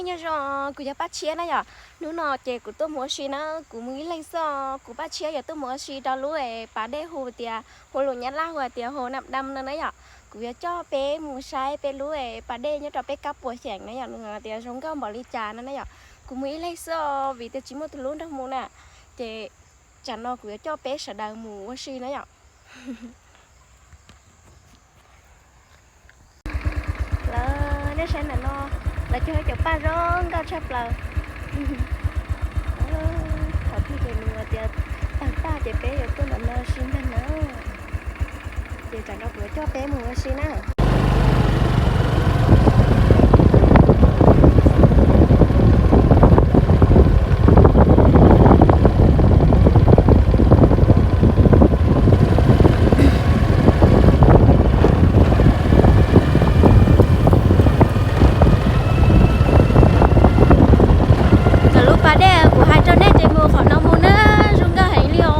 Nyob zoo, kuv yog Paj Tshiab na yom. Hnub no ces kuv tuaj mus ua si na, kuv mus ib leeg xwb os. Kuv Paj Tshiab yuav tuaj mus ua si rau lub es pas dej hu tias, hu lus Nyab Laj hu tias Hồ Nam Đăm no na yom. Kuv yuav coj peb mus saib peb lub es pas dej nyob rau peb Kab Puam xeem na yom, nws tias zoo nkauj npaum li cas no na yom. Kuv mus ib leeg xwb os, vim tias tsis muaj tus hlub nrog mus na. Ces tsam no kuv yuav coj peb sawv daws mus ua si na yom. Lawv, nej saib ntawm no, lawv cog ib co paj zoo nkauj tshaj plaws. Thaum twg ces nws tias tag paj ces peb yuav tuaj ntawm no si ntag na. Ces tsam no kuv yuav coj peb mus ua si na. Ntawm lub pas dej kuv hais rau nej ces mus qhov no mus na, zoo nkauj heev li os.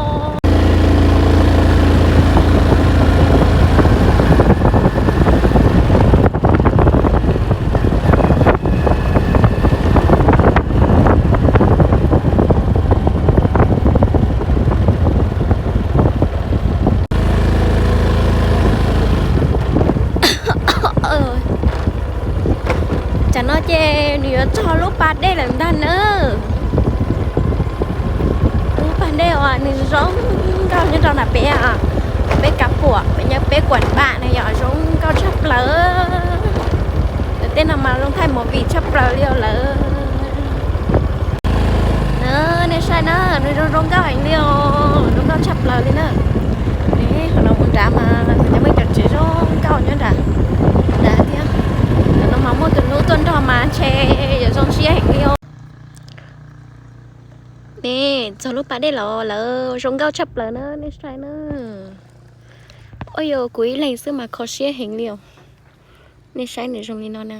Tsam no ces nws yuav txog lub pas dej lawm ntag na. Lub pas dej uas nws zoo nkauj nyob rau nram peb, peb Kab Puam, peb nyob peb Kuam Npam na yom, zoo nkauj tshaj plaws. Tej no mas zoo thaij movie tshaj plaws li os lawm. Nej saib na, nws zoo zoo nkauj heev li os, zoo nkauj tshaj plaws li na. Qhov no mus nrad mas nws muaj cov tsev zoo nkauj nyob nrad, nrad thiab. Qhov no mas muaj tus hlub tuaj nrog mas ntshe yuav zoo siab heev li os. Nej txog lub pas dej los lawm, zoo nkauj tshaj plaws na, nej saib na. Ua yog kuv ib leeg xwb mas kho siab heev li os. Nej saib nws zoo li no na.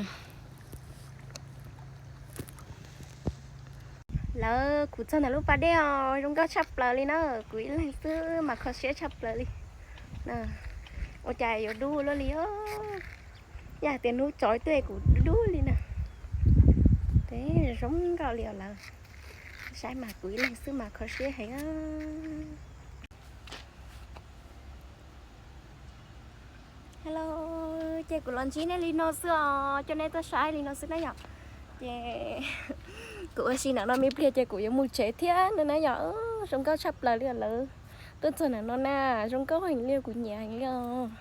Lawv, kuv txog ntawm lub pas dej os, zoo nkauj tshaj plaws li na, kuv ib leeg xwb mas kho siab tshaj plaws li. Ua cas yuav dub luaj li os. Yog tias hnub tso tuaj kuv dub dub li na. Zoo nkauj li os lawv. Saib mas kuv ib leeg xwb mas kho siab heev. Hello, ces kuv los ntsib nej li no xwb os, coj nej tuaj saib li no xwb na yom. Ces kuv ua si ntawm no me pliag ces kuv yuav mus tsev thiab no na yom. Zoo nkauj tshaj plaws li lawv. Tuaj txog ntawm no na, zoo nkauj heev li, kuv nyiam heev li os.